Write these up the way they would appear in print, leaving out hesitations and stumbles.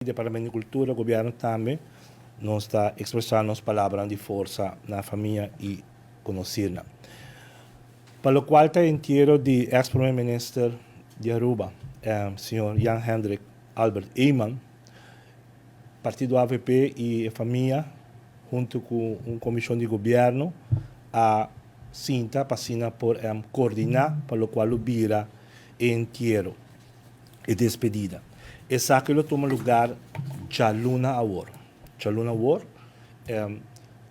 Departamento di Cultura, Gobierno tambe, nos ta expresa nos palabranan di forsa na famia y conocirnan. Pa locual ta entiero di ex Prome Minister di Aruba, señor Jan Hendrik Albert Eman, Partido avp y e famia hunto cu un comision di Gobierno a sinta pa asina por coordina pa locual lo bira e entiero. E despedida. Esaki lo tuma lugar djaluna awor. Djaluna awor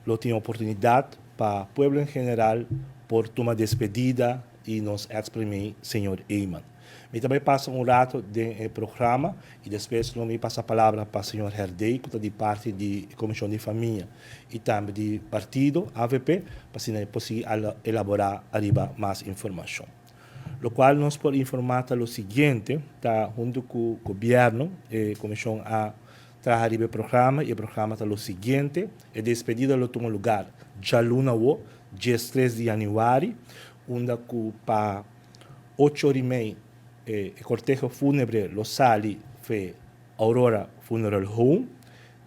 lo tin oportunidad pa pueblo en general por tuma despedida di nos ex premier señor Eman. Mi ta bay pasa un rato den e programa y despues lo mi pasa palabra pa señor Herdey cu ta di parti di e comision di famia y tambe di partido avp pa asina e por sigui elabora ariba mas informacion. Locual nos por informa ta lo siguiente, ta hunto cu gobierno e comision a traha riba e programa y e programa ta lo siguiente, e despedida lo tuma lugar djaluna awo, 13 di januari, unda cu pa ocho ora y mei e corteho funebre lo sali fe Aurora Funeral Home,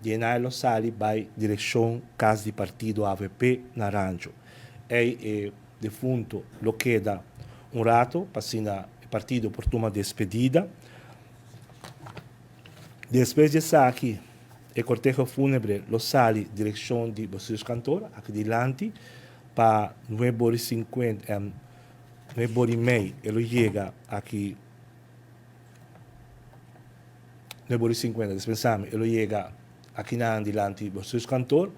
di enai lo sali bay direccion cas di partido avp na Rancho. Ey e defunto lo keda un rato pa asina e partido por tuma despedida. Despues di esaki e corteho funebre lo sali direccion di bestuurskantoor aki dilanti pa nuebe ora y cincuenta, nuebe ora y mei e lo yega aki nuebe ora y cincuenta, dispensami, e lo yega Akinan dilanti bestuurskantoor,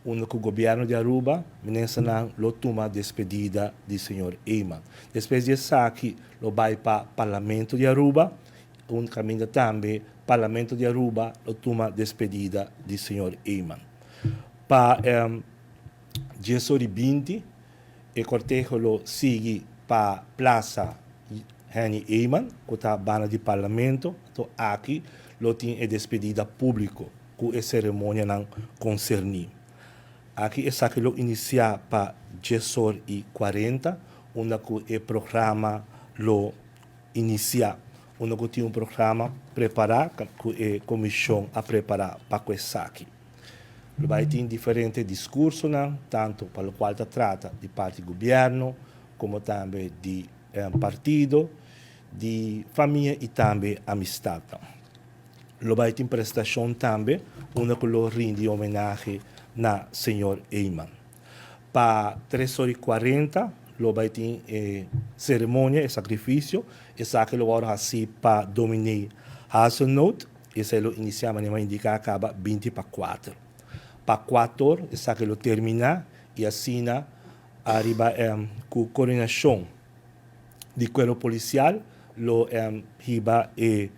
unda ku Gobièrnu di Aruba, ministernan lo tuma despedida di señor Eman. Despues di esaki lo bai pa Parlamento di Aruba, un kaminda tambe Parlamento di Aruba lo tuma despedida di señor Eman. Pa 10 or y 20 e korteho lo sigui pa Plaza Henny Eman, ku ta banda di Parlamento, anto aki lo tin e despedida públiko ku e seremonianan konserní. Aki esaki lo inisiá pa 10 or y 40, unda ku e programa lo inisiá, unda ku tin un programa prepará ku e komishon a prepará pa ku esaki. Lo bai tin diferente diskursonan, tantu pa lokual ta trata di parti gobièrnu, komo tambe di partido, di famia i tambe amistat. Lo bai tin prestashon tambe, unda ku lo rindi homenahe na señor Eman. Pa 3 or y 40 lo bai tin e seremonia, e sakrifisio, esaki lo wòrdu hasí pa dominee Hazelnoot, esei lo inisiá manera mi a indiká kaba 3:40. Pa 4 or esaki lo terminá i asina ariba ku koordinashon di kuerpo polisial lo hiba e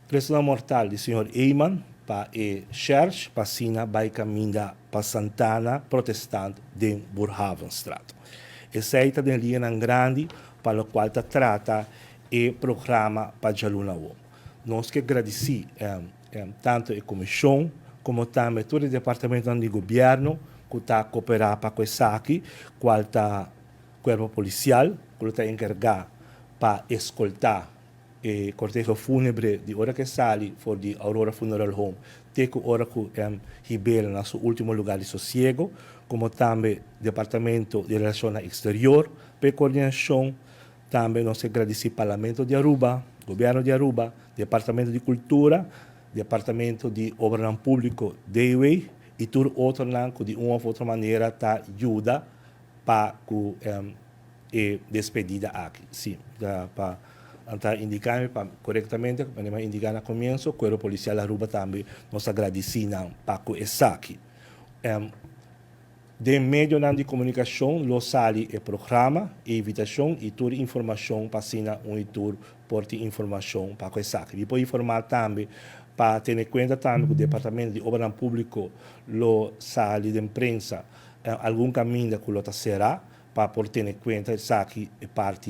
restonan mortal di señor Eman pa e church pa asina bai kaminda pa Santana Protestant den Boerhavenstraat. Esei ta den liñanan grandi pa lokual ta trata e programa pa djaluna awo. Nos ke gradisí tantu e komishon komo tambe tur e departamentonan di gobièrnu ku ta koperá pa ku esaki, kual ta kuerpo polisial ku lo ta enkargá pa eskoltá e korteho fúnebre di ora ku e sali for di Aurora Funeral Home te ku ora ku hib'el na su último lugá di sosiego, komo tambe Departamento di Relashonnan Eksterior pa e koordinashon. Tambe nos ke gradisí Parlamento di Aruba, Gobièrnu di Aruba, Departamento di Kultura, Departamento di Obranan Públiko, DW, i tur otronan ku di un òf otro manera ta yuda pa ku e despedida aki. Sí, pa ta indiká mi pa korektamente, manera mi a indiká na komienso, Kuerpo Polisial Aruba tambe nos ta gradisí nan pa ku esaki. Den medionan di komunikashon lo sali e programa, e invitashon i tur informashon pa asina un i tur por tin informashon pa ku esaki. Mi por informá tambe pa tene kuenta tambe ku Departamento di Obranan Públiko lo sali den prensa algun kaminda ku lo ta será pa por tene kuenta esaki e parti.